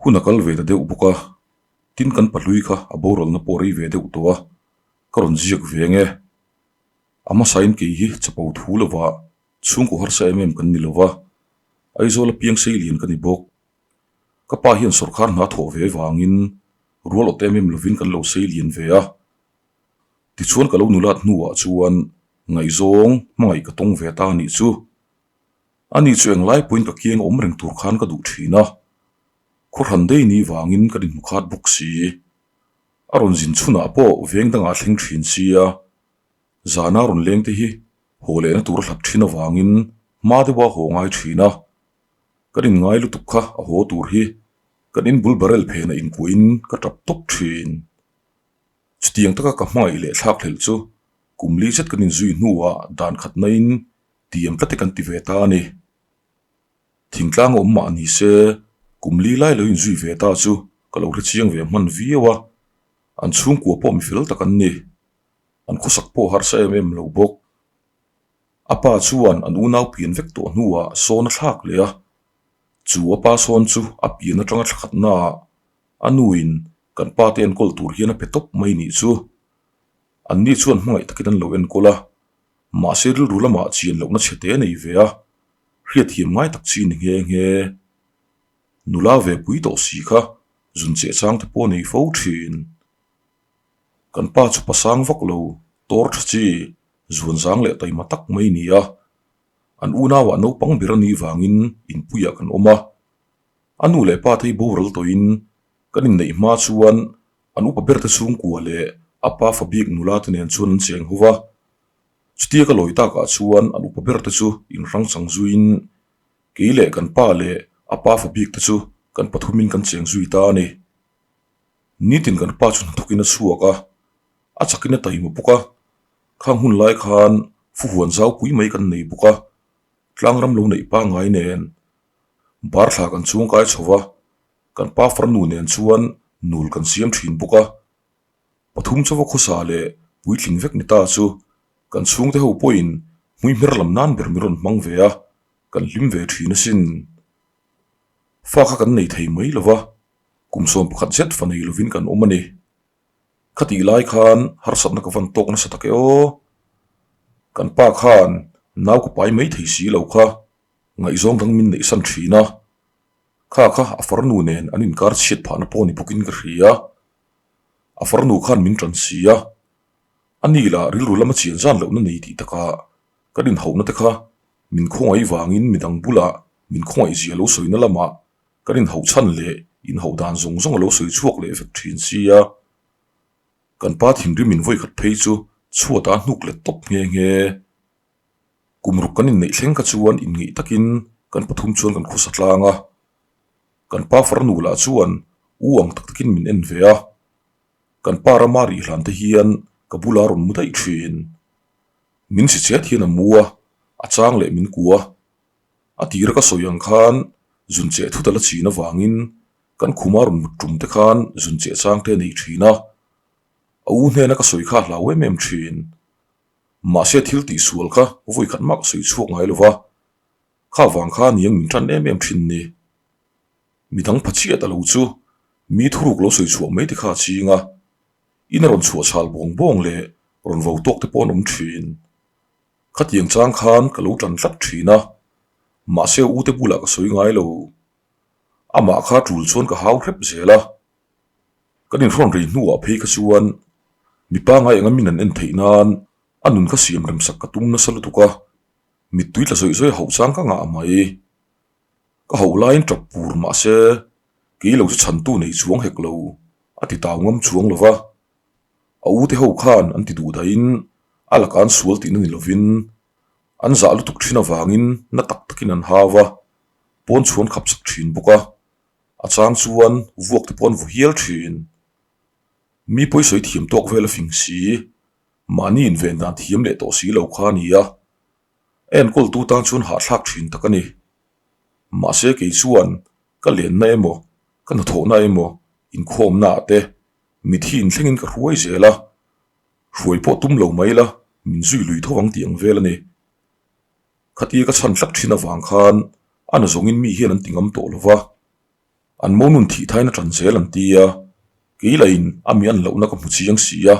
Hun a kal ve ta deuh bawk a, tin kan pahlui kha a boralna pawh rei ve deuh tawh a, ka rawn ziak ve ang e. A hmasain kei hi chapo thu lovah chhungkaw harsa em em kan ni lova, Aizawl a piang sei lian ka ni bawk. Ka pa hian sawrkar hna thawh ve vangin rual awt em em lovin kan lo sei lian ve a. Tichuan ka lo nulat hnuah chuan ngaihzawng hmangaih ka tawng ve ta a nih chu. Ani chu englai pawhin ka kiang awm reng tur khan ka duh thin a, khawhran dei ni vangin ka inhmu khat bawk si. A rawn zin chhunah pawh veng dangah a thleng thin sia, zana rawn leng te hi haw lehna tur a hlat thin avangin hma deuha haw ngai thin a. Kan inngai lutuk kha a haw tur hi kan inbul barrel phenah inkuahin ka tap tawp thin. Chutiang taka ka hmangaih leh thlak hlelh chu kum li zet kan inzui hnuah dan khat naiin tiam tlat e kan ti ve ta a ni. Thingtlang awm mah ni se kum li lai lo inzui ve ta chu ka lo hrechiang ve hman viau a, an chhungkua pawh mi fel tak an ni. An khawsak pawh harsa em em lo bawk. A pa chuan an unau pian vek tawh hnuah sawn a thlak leh a, chu a pa sawn chu a pian atanga thlakhatnaah a nuin kan pa te enkawl tur hian a pe tawp mai nih chu. Anni chuan hmangaih takin an lo enkawl a, mahse rilru lamah chian lohna chhe te nei ve a, hriatthiam ngai tak chi ni nghe nghe. Nula ve pui tawh si kha zun cheh chang te pawh nei fo thin. Kan pa chu pasang vak lo, tawr tha chi, zuan zang leh taima tak mai ni a. An unauah naupang ber a nih vangin inpuiah kan awm a. A nu leh pa te hi boral tawhin kan inneih hma chuan an upa ber te chhungkua leh a pa fa bik nula te nen chuan an cheng ho va. Chutia ka lawi takah chuan an upa ber te chu inhrang chang zuiin kei leh kan pa leh a pa fa bik te chu kan pathumin kan cheng zui ta a ni. Nitin kan pa chu hnathawkin a chhuak a, a chakin a taima bawk a, khang hun lai khan fuhuan zau pui mai kan nei bawk a, tlangram lo neih pangngai nen bar thla kan chhungkai chho va, kan pa farnu nen chuan nul kan siam thin bawk a, pathum chauha khawsa leh puitling vek ni ta chu kan chhungte ho pawhin hmuihmer lam nan ber min rawn hmang ve a, kan hlim ve thin asin. Fa kha kan nei thei mai lo va, kum 11 zet fa nei lovin kan awm a ni. Khatih lai khan harsatna ka van tawk nasa tak e aw. Kan pa khan nau ka pai mai thei si lo kha ngaihzawng dang min neihsan thin a. Kha kha a farnu nen an inkar chhiat phahna pawh ni bawkin ka hria. A farnu khan min tan si a. A ni lah rilru lama chian zan lohna nei tih takah kan inhauhna te kha min khawngaih vangin midang bulah min khawngaih zia lo sawina lamah kan inhauh chhan leh inhauh dan zawng zawng a lo sawi chhuak leh vek thin sia. Kan pa thinrim in vawikhat phei chu chhuat a hnuk let tawp nghe nghe. Kum ruk kan inneih thleng kha chuan inngeih takin kan pathum chuan kan khawsa tlang a. Kan pa farnu lah chuan u ang tak takin min en ve a. Kan pa rama rih hlan te hian ka bula rawn mu daih thin. Min si chet hian a mu a, a chang leh min ku a. A tira ka sawi ang khan zun cheh thut a la chin avangin kan khuma rawn mut tum te khan zun cheh chang te a nei thin a. A u hnena ka sawi kha a hlau em em thin. Mahse thil tihsual kha vawi khat mah ka sawi chhuak ngai lo va, kha vang kha niang min tan em em thin ni. Midang pha chiah ta lo chu mi thuruk lo sawi chhuah mai te kha a ching a, in a rawn chhuah chhal bawng bawng leh rawn vo tawk te pawh an awm thin. Khatiang chang khan ka lo tan tlat thin a, mahse u te bulah ka sawi ngai lo. Amah kha tul chuan ka hau hrep zel a. Kan inhrawn rei hnuah phei kha chuan mipa ngai anga min an en theih nan a nun kha siam rem sak ka tum nasa lutuk a, mittui tla zawih zawih hauh chang ka ngah mai. Ka hauh laiin tap pur mahse kei lo chu chhantu nei chuang hek lo a ti tau ngam chuang lo va. A u te ho khan an ti duh dahin a laka an sual tihna ni lovin an zah lutuk thin avangin na tak takin an hau a, pawn chhuan khap sak thin bawk a. A chang chuan vuak te pawh an vu hial thin. Mi pawisawi thiam tawk vel a fing si, mahni inven dan thiam leh tawh si lo kha a ni a. A enkawltu tan chuan hahthlak thin tak a ni. Mahse kei chuan ka lenna emaw, ka hnathawhna emaw, inkhawmna ah te mithi inthlengin ka hruai zel a. Hruai pawh tum lo mai la, min zui lui tho ang tih ang vel a ni. Khatia ka chhan tlat thin avang khan a na zawngin mi hian an ti ngam tawh lo va. An monun thih thain a ṭan zel an ti a, kei lahin a mi an lohna ka hmu chiang si a,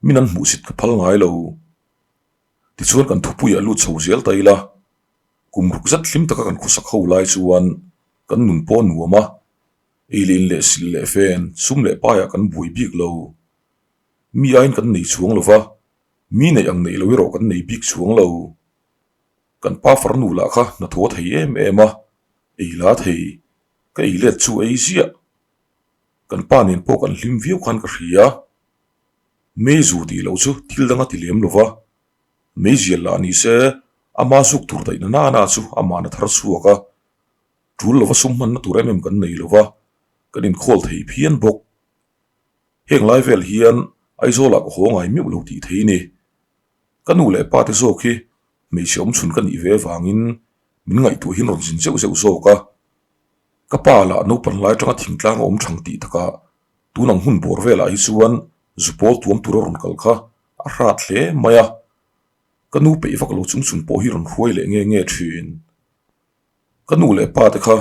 min an hmuhsit ka phal ngai lo. Tichuan kan thupuiah lut chho zel ta ila, kum ruk zet hlim taka kan khawsak ho lai chuan kan nun pawh a nuam a, ei leh in leh silh leh fen, sum leh paiah kan buai bik lo. Mi aiin kan nei chuang lo va, mi neih ang neih lo erawh kan nei bik chuang lo. Kan pa farnu lah kha hnathawh thei em em a, ei la thei, ka ei let chu ei ziah. Kan pa nen pawh kan hlim viau khan ka hria. Meizu tih loh chu thil dang a ti lem lo va, meizial lah ni se ama zuk tur daihna nana chu amahna thar chhuak a, tul lova sum hmanna tur em em kan nei lo va, kan inkhawl thei phian bawk. Heng lai vel hian Aizawlah ka haw ngai meuh lo tih thei ni. Ka nu leh pa te zawk hi hmeichhe awmchhun ka nih ve avangin min ngaihtuahin rawn zin zeuh zeuh zawk a. Ka pa lah naupan lai atanga thingtlang a awm thang tih takah tun ang hun bawr velah hi chuan zu pawl tuam tura rawn kal kha a hrat hle mai a. Ka nu peih vak lo chung chung pawh hi rawn hruai leh nge nge thin. Ka nu leh pa te kha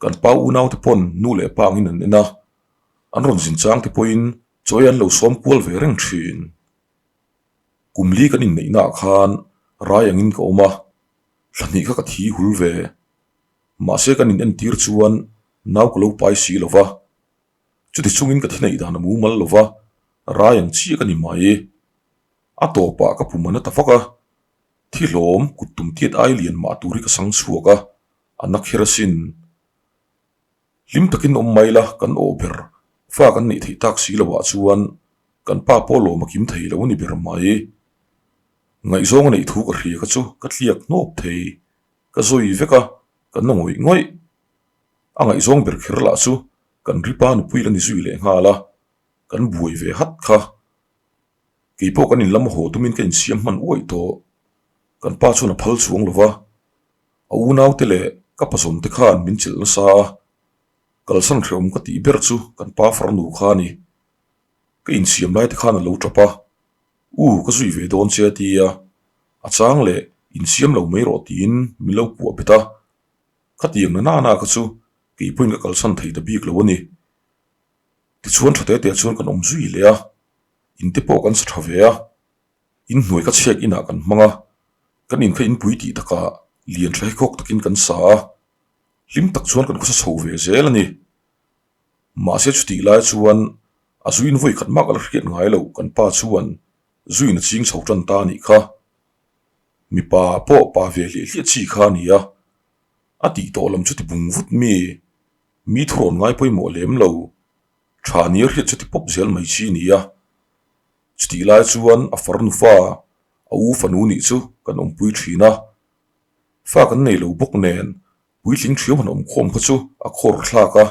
kan pa unau te pawn nu leh pa angin an en a, an rawn zin chang te pawhin chawi an lo sawm kual ve reng thin. Kum li kan inneihnaah khan rai angin ka awm a, thla hnih kha ka thi hul ve. Mahse kan in entir chuan nau ka lo pai si lo va, chuti chungin ka thi neih dan a mumal lo va, rai ang chiah ka ni mai. A tawpah ka pum a na ta vak a, thi hlawm kut tum tiat ai lian mah tur hi ka sang chhuak a, a na kher asin. Hlim takin awm mai la kan awh ber, fa kan neih theih tak si loah chuan kan pa pawh lawm a kim thei lo a ni ber mai. Ngaihzawng a neih thu ka hria kha chu ka tliak hnawp thei, ka zawi vek a, ka na ngawih ngawih. A ngaihzawng ber kher lah chu kan ripa nupui la ni zui leh nghal a, kan buai ve hat kha. Kei pawh kan inlam haw tumin ka insiam hman uaih tawh. Kan pa chuan a phal chuang lo va, a unaute leh ka pazawnte khan min chelh nasa a, kalsan hrehawm ka tih ber chu kan pa farnu kha a ni. Ka insiam laite khan a lo tap a, U, ka zui ve dawn che a ti a, a chang leh insiam lo mai rawh tiin min lo kuah bet a. Khatiang na nana kha chu kei pawhin ka kalsan thei ta bik lo a ni. Tichuan tha tete chuan kan awm zui leh a, in te pawh kan sa tha ve a, in hnuai ka chhiak inah kan hmang a, kan in kha inpui tih takah lian tha hekhawk takin kan sa a, hlim tak chuan kan khawsa chho ve zel a ni. Mahse chutih lai chuan a zuin vawi khat mah ka la hriat ngai lo kan pa chuan zuin a ching chho tan ta a nih kha. Mipa pawh pa ve hliah hliah chi kha a ni a, a tih tawh lam chu ti bung vut mi. Mi thurawn ngai pawimawh lem lo, tha nia hriat chu ti pawp zel mai chi nia. Chutih lai chuan a farnu fa, a u fanu nih chu kan awmpui thin a. Fa kan nei lo bawk nen puitling thiam han awm khawm kha chu a khawr thlak a,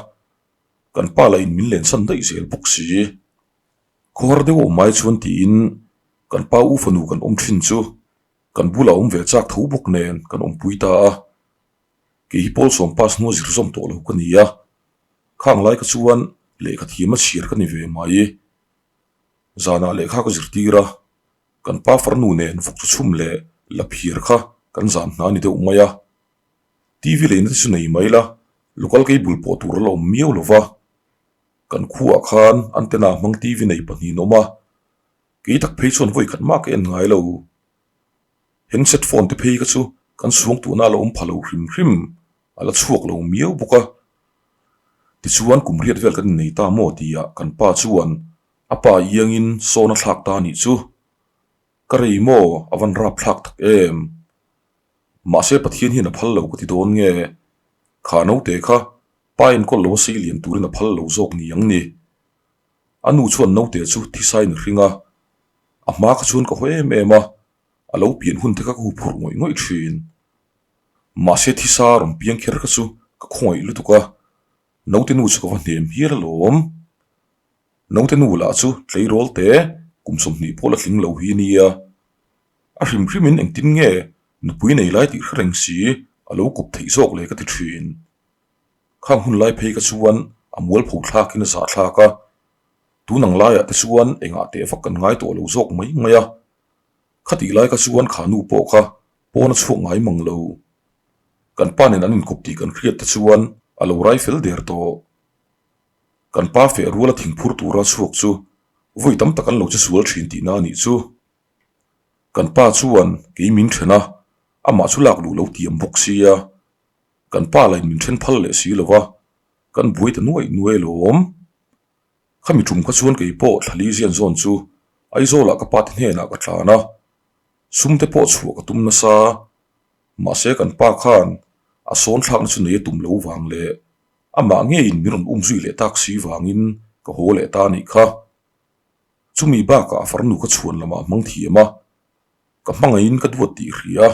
kan pa lah in min lensan daih zel bawk si. Khawhar deuh awm ai chuan tiin kan pa u fanu kan awm thin chu kan bulah awm ve chak tho bawk nen kan awmpui ta a. Kei hi Paul sawm pass hnua zir zawm tawh lo ka ni a, khang lai kha chuan lehkha thiam a chhiar ka ni ve mai. Zanah lehkha ka zirtir a, kan pa farnu nen vawk chu chhum leh la phiar kha kan zan hna a ni deuh mai a. TV leina te chu nei mai la, local cable pawh tur a la awm miau lo va. Kan khuaah khan antenna hmang TV nei pahnihin awm a, kei tak phei chuan vawi khat mah ka en ngai lo. Handset phone te phei kha chu kan suang tuhna a la awm pha lo hrim hrim, a la chhuak lo miau bawk a. Tichuan kum riat vel kan innei ta maw tia kan pa chuan a pa iangin sawn a thlak ta anih chu. Ka rei maw a van rap thlak tak em? Mahse Pathian hian a phal lo ka ti dawn nge? Kha naute kha pa enkawl lo a sei lian turin a phal lo zawk ni ang ni. A nu chuan naute chu thisain a hring a, a hma kha chuan ka haw em em a, a lo pian hun te kha ka huphurh ngawih ngawih thin. Mahse thisa rawn piang kher kha chu ka khawngaih lutuk a, naute nu chu ka va hnem hial alawm. Naute nu lah chu tleirawl te kum 20 pawh la tling lo hi nia. A hrim hrimin engtin nge nupui nei lai tih hre reng si a lo kawp theih zawk le ka ti thin. Khang hun lai phei kha chuan a mualpho thlakin a zahthlak a, tun ang laiah te chuan engah teh vak kan ngai tawh lo zawk mai mai a. Khatih lai kha chuan kha nu pawh kha pawn a chhuak ngai mang lo. Kan pa nen an inkawp tih kan hriat te chuan A lo rai fel der tawh. Kan pa feh ruala thingphur tura chhuak chu vawi tam tak an lo che sual thin tihna a nih chu. Kan pa chuan kei min then a, amah chu lak luh lo tiam bawk sia. Kan pa lain min then phal leh si lo va, kan buai ta nuaih nuai alawm. Khami tum kha chuan kei pawh thlali zian zawn chu Aizawlah ka pa te hnenah ka tlan a, sum te pawh chhuah ka tum nasa. Mahse kan pa khan a sawn thlakna chu nei a tum lo vang leh amah ngeiin min rawn um zui leh tak si vangin ka haw leh ta a nih kha. Chumi bakah a farnu ka chhuan lamah a hmang thiam a, ka hmangaihin ka duat tih hria a,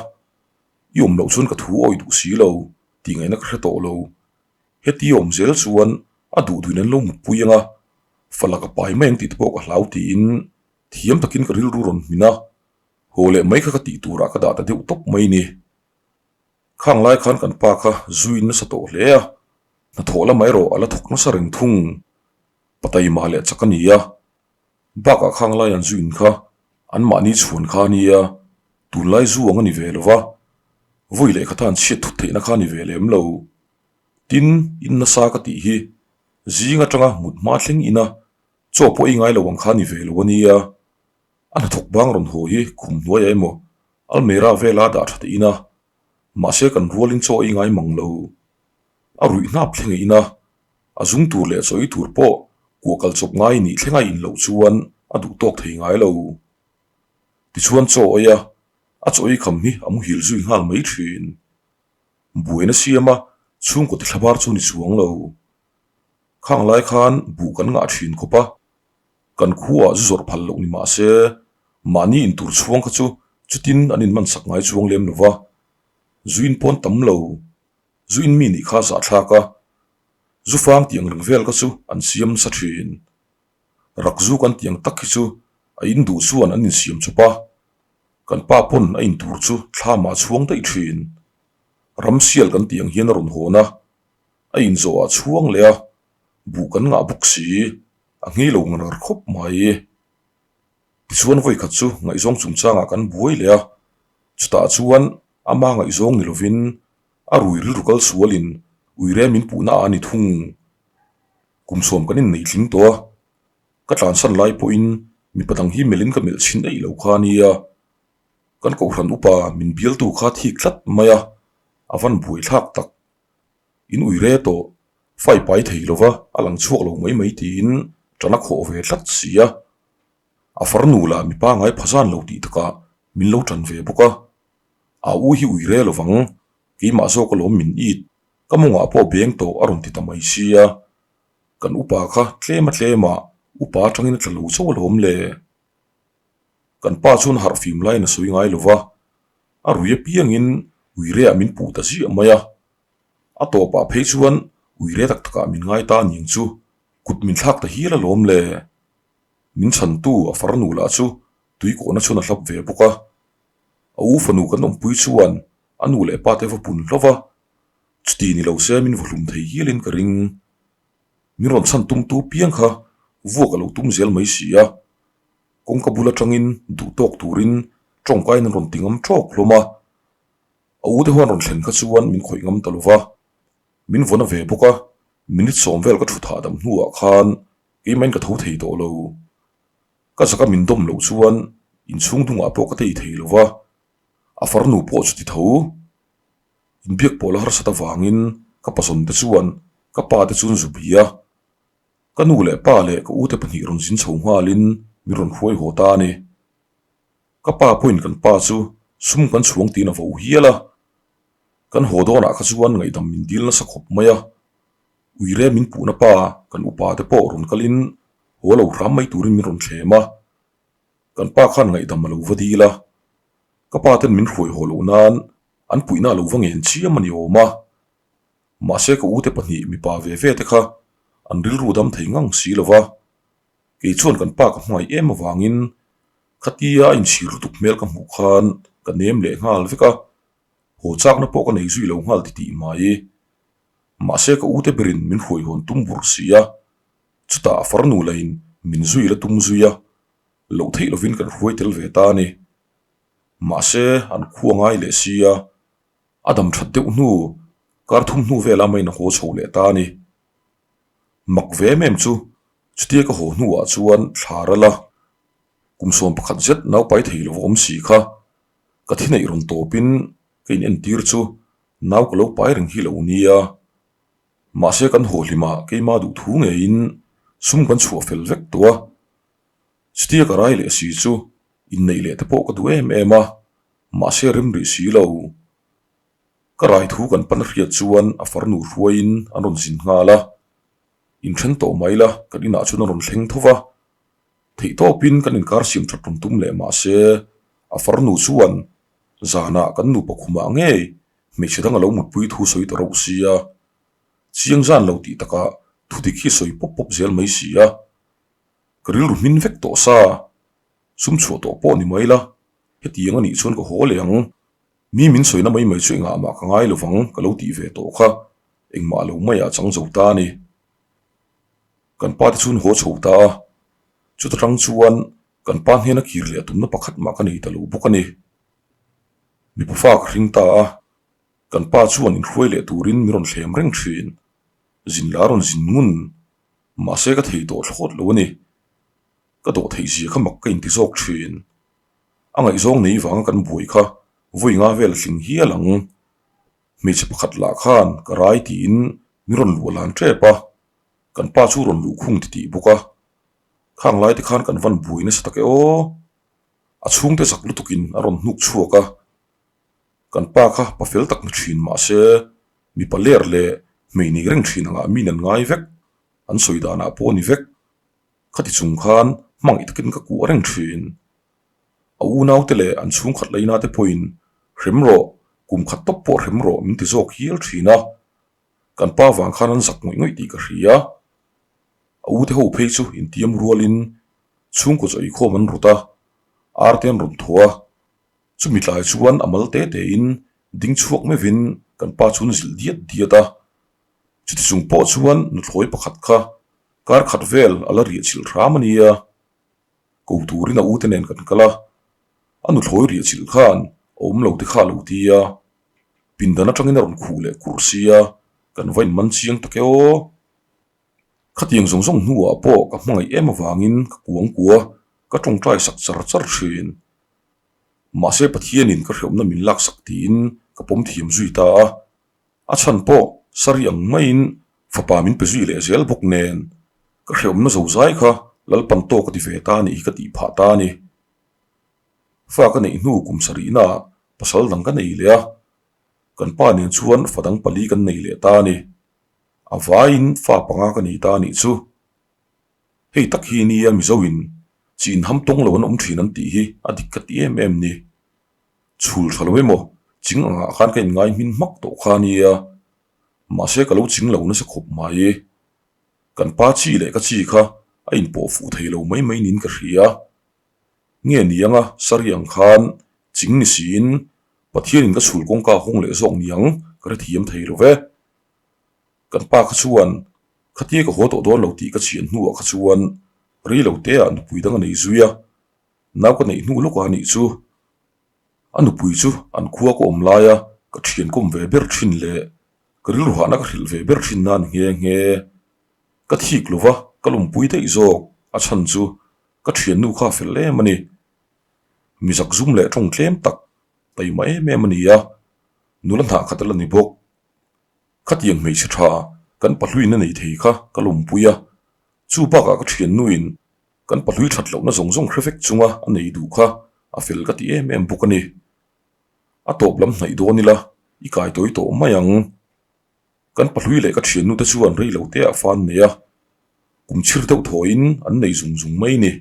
i awm loh chuan ka thu awih duh si lo tih ngaihna ka hre tawh lo. Heti awm zel chuan a duh duhin an lo mutpui ang a, falak a pai mai ang tih te pawh ka hlau tiin thiam takin ka rilru rawn hmin a, haw leh mai kha ka tih turah ka dah ta deuh tawp mai ni. Khang lai khan kan pa kha zuin nasa tawh hle a, hnathawh lamah erawh a la thawk nasa reng thung. Pataima leh chak a ni a, bakah khang lai an zuin kha anmahni chhuan kha a nia, tunlai zu ang a ni ve lo va, vawi leh kha tan chhiat thut theihna kha a ni ve lem lo. Tin, in nasa ka tih hi zing atanga mut hma thleng ina chaw pawh i ngai lo ang kha a ni ve lo a nia. A hnathawk bang rawn haw hi khum hnuaiah emaw almera vela dah tha teh ina, mahse kan rualin chaw ei ngai mang lo. A ruih hnap thleng a ina, a zung tur leh chaw ei tur pawh kuah kal chawp ngai nih thleng a in loh chuan a duh tawk thei ngai lo. Tichuan chaw ei a, a chaw ei kham hi a muhil zui nghal mai thin. Buaina siama chhungkaw ti thlabar chu ni chuang lo. Khang lai khan buh kan ngah thin khawp a, Kan khuaah zu zawrh phal loh ni mah se, mahni intur chhuang kha chu chutin an inman sak ngai chuang lem lo va, zu in pawn tam lo, zu in mi nih kha zahthlak a, zu fang tih ang reng vel kha chu an siam nasa thin. Rak zu kan tih ang tak hi chu a in duh chuan an insiam chawp a, kan pa pawn a intur chu thlamah a chhuang daih thin. Ramsial kan tih ang hian a rawn hawn a, a inzawhah a chhuang leh a, buh kan ngah bawk si. A nghei lo ngar khawp mai. Tichuan vawi khat chu ngaihzawng chungchangah kan buai leh a, chutah chuan ama ngaihzawng ni lovin a rui rilru kal sualin uire min puhna a ni thung. Kum sawm kan innei tling tawh a, ka tlansan lai pawhin mipa dang hi melhin ka melh chhin eih lo kha a nia. Kan kohhran upa min bialtu kha thik tlat mai a, a van buai thlak tak. In ui re tawh, fai pai thei lova a lang chhuak lo mai mai tiin ṭan a khawh ve tlat si a. A farnu lah mipa ngai pha zan lo tih takah min lo ṭan ve bawk a. A u hi ui re lovang, keimah zawk alawm min it, ka mawngah pawh beng tawh a rawn ti ta mai sia. Kan upa kha tlem a tlemah upa aṭangin a tla lo chauh alawm le. Kan pa chuan harhfim laiin a sawi ngai lova, a rui apiangin uireah min puh ta ziah mai a. A tawpah phei chuan uire tak takah min ngai ta ning chu kut min thlak ta hial alawm le. Min chhantu a farnu lah chu tui kawhna chuan a hlap ve bawk a. A u fanu kan awmpui chuan a nu leh pa te va pun hlauh va, chuti ni lo se min vaw hlum thei hialin ka ring. Min rawn chhan tumtu piang kha vuak a lo tum zel mai si a, kawngka bul atangin duh tawk turin tawngkaiin an rawn ti ngam tawk hlawm a. A u te huan rawn thlen kha chuan min khawih ngam ta lo va, min vawna ve bawk a, minute sawm vel ka thu thah dam hnuah khan keimahin ka tho thei tawh lo. Ka zaka min dawm loh chuan inchhung dungah pawh ka tei thei lo va, a farnu pawh chu ti tho. Inbiak pawh la harsat avangin ka pasawn te chuan ka pa te chu an zu bih a, ka nu leh pa leh ka u te pahnih rawn zin chho nghalin min rawn hruai haw ta a ni. Ka pa pawhin kan pa chu sum kan chhuang tiin a vo hial a, kan haw dawnah kha chuan ngaihdam min dil nasa khawp mai a, uire min puhna pa kan upa te pawh rawn kalin haw lo hram mai turin min rawn thlem a, kan pa khan ngaihdam a lo va dil a, ka pa ten min hruai haw loh nan an puihna a lo va ngen chiam a ni awm a, mahse ka ute pahnih mipa ve ve te kha an rilru dam thei ngang si lo va. Kei chuan kan pa ka hmangaih em avangin khatia a inchhir lutuk hmel ka hmuh khan ka nem leh nghal vek a, haw chakna pawh ka nei zui lo nghal titih mai. Mahse ka ute berin min hruai hawn tum bur si a, chutah a farnu lahin min zui la tum zui a, loh theih lovin kan hruai tel ve ta a ni. Mahse an khua ngai leh si a, a dam that deuh hnu. Kar thum hnu velah main a haw chho leh ta a ni. Mak ve em em chu chutia ka haw hnuah chuan thla ral a, kum 11 zet naupai thei lo awm si kha ka thi neih rawn tawpin ka in entir chu nau ka lo pai reng hi lo nia. Mahse kan haw hlimah keima duh thu ngeiin sum kan chhuah fel vek tawh a, chutia ka rai leh si chu inneih leh te pawh ka duh em em a, mahse rem rih si lo. Ka rai thu kan pan hriat chuan a farnu hruaiin an rawn zin nghal a, inthen tawh mai la kan inah chuan a rawn thleng tho va, theihtawpin kan inkar siam that rawn tum leh mah se a farnu chuan zanah kan nupa khumah ngei hmeichhe dang a lo mutpui thu sawi ta rauh sia, chiang zan lo tih takah thudik hi sawi pawp pawp zel mai si a, ka rilru hmin vek tawh sa, sum chhuah tawh pawh ni mai la, hetiang a nih chuan ka haw leh ang. Mi min sawina mai mai chu engah mah ka ngai lo vang ka lo tih ve tawh kha engmah lo maiah chang zo ta a ni. Kan pa te chuan haw chho ta a, chuta tang chuan kan pa hnena kir leh a tumna pakhat mah ka nei ta lo bawk a ni. Mipa fa ka hring ta a, kan pa chuan inhruai leh turin min rawn thlem reng thin. Zin la rawn zin ngun, mahse ka thei tawh thlawt lo a ni. Ka dawh theih zia kha mak ka inti zawk thin. A ngaihzawng nei vanga kan buai kha vawi nga vel a tling hial ang. Hmeichhe pakhat lah khan ka rai tiin min rawn luah lan tep a, kan pa chu rawn luhkhung ti tih bawk a. Khang lai te khan kan van buai nasa tak e aw. A chhungte zak lutukin a rawn hnuk chhuak a. Kan pa kha pa fel tak ni thin mahse mipa ler leh hmei nei reng thin angah min an ngai vek, an sawi danah pawh a ni vek. Khati chung khan hmangaih takin ka kuah reng thin. A unaute leh an chhungkhat laina te pawhin hrem rawh, kum khat tawp pawh hrem rawh min ti zawk hial thin a. Kan pa vang khan an zak ngawih ngawih tih ka hria. A ute ho phei chu intiam rualin chhungkaw chaw eikhawm an rawt a, ar te an rawn thaw a. Chumi tlai chuan a mal te tein ding chhuak meuhin kan pa chu an zilh diat diat a. Chuti chung pawh chuan nuthlawi pakhat kha kar khat vel a la riah chilh hram a nia. Ko turin a ute nen kan kal a, a nuthlawi riah chilh khan a awm lo te kha a lo ti a. Pindan atangin a rawn khuh leh kurh sia, kan va inman chiang tak e aw. Khatiang zawng zawng hnuah pawh ka hmangaih em avangin ka kuang kua, ka tawngtai sak char char thin. Mahse Pathianin ka hreawmna min laksak tiin ka pawm thiam zui ta a. A chhan pawh sari ang maiin fapa min pe zui leh zel bawk nen ka hreawmna zo zai kha Lalpan tawk a ti ve ta a nih hi ka tih phah ta a ni. Fa ka neih hnu kum sarihnaah pasal dang ka nei leh a, kan pa nen chuan fa dang pali kan nei leh ta a ni. A vaiin fa panga ka nei ta a nih chu. Hei tak hi nia Mizoin chi inham tawng lo an awm thin an tih hi a dik ka ti em em ni. Chhul tha lo emaw ching angah khan ka inngai hmin hmak tawh kha nia. Mahse ka lo ching lo nasa khawp mai. Kan pa chi leh ka chi kha a inpawh fuh thei lo mai mai niin ka hria. Nge nianga sari ang khan ching ni siin Pathianin ka chhul kawngka hawng leh zawk niang ka hrethiam thei lo ve. Kan pa kha chuan khatia ka haw tawh dawn lo tih ka chhian hnuah kha chuan rei lo te ah nupui dang a nei zui a, nau ka neih hnu lawk a nih chu. A nupui chu an khua ka awm laia ka thian kawm ve ber thin leh ka rilru hahna ka hrilh ve ber thin nan nghe nghe. Ka thik lo va, ka lawmpui daih zawk a chhan chu ka thiannu kha a fel em a ni. Mi zakzum leh tawng tlem tak taima em em a ni a, nula hnah khat a la ni bawk. Khatiang hmeichhe tha kan pahluin a nei thei kha ka lawmpui a, chu bakah ka thiannuin kan pahlui that lohna zawng zawng hre vek chunga a nei duh kha a fel ka ti em em bawk a ni. A tawp lam hnaih dawn ila i kai tawi tawh mai ang. Kan pahlui leh ka thiannu te chuan rei lo te ah fa an nei a, kum chhir deuh thawiin an nei zung zung mai ni.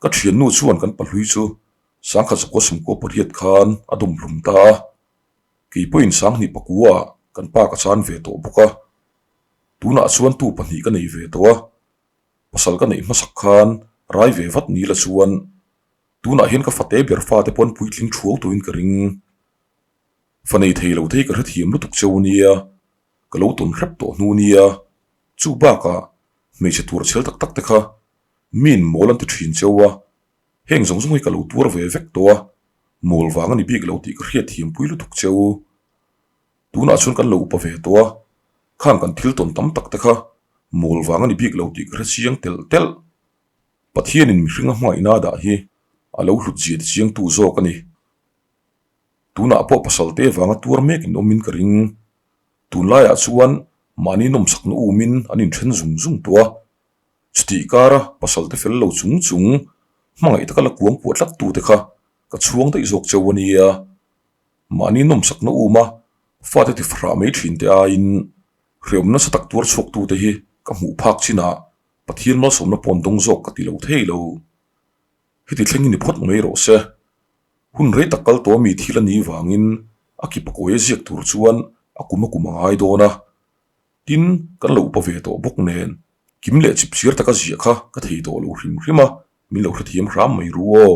Ka thiannu chuan kan pahlui chu sangkhat zakua sawmkua pariat khan a dawm hlum ta a. Kei pawhin Sanghnih pakua kan pa ka chan ve tawh bawk a, tunah chuan tu pahnih ka nei ve tawh a, pasal ka neih hmasak khan rai ve vat ni la chuan tunah hian ka fate ber fate pawn puitling thuau tuin ka ring. Fa nei thei lo thei ka hrethiam lutuk cheu nia, ka lo tawn hrep tawh hnu nia, chu bakah hmeichhe tuar chhel tak tak te kha miin mawl an ti thin cheu a, Heng zawng zawng hi ka lo tuar ve vek tawh a, mawl vang a ni bik lo tih ka hriat thiam pui lutuk che u. Tunah chuan kan lo upa ve tawh a, khang kan thil tawn tam tak te kha mawl vang a ni bik lo tih ka hre chiang telh telh. Pathianin mihring a hmangaihna a dah hi a lo hlut zia ti chiangtu zawk a ni. Tunah pawh pasal te vanga tuar mek in awmin ka ring. Tunlaiah chuan mahni nawmsakna umin an inthen zung zung tawh a, chutih kara pasal te fel lo chung chung hmangaih taka la kuang puah tlat tute kha ka chhuang daih zawk cheu a nia. Mahni nawmsakna uma fate ti fahrah mai thin te aiin hreawm nasa tak tuar chhuak tute hi ka hmuh phak chinah Pathian malsawmna pawn dawng zawk ka ti lo thei lo. Heti thleng hi ni phawt mai rawh se. Hun rei tak kal tawh mi thil a nih vangin a ki pakawi a ziak tur chuan a kum a kum a ngai dawn a. Tin, kan lo upa ve tawh bawk nen kim leh chip chir taka ziah kha ka thei tawh lo hrim hrim a, min lo hrethiam hram mai ru aw.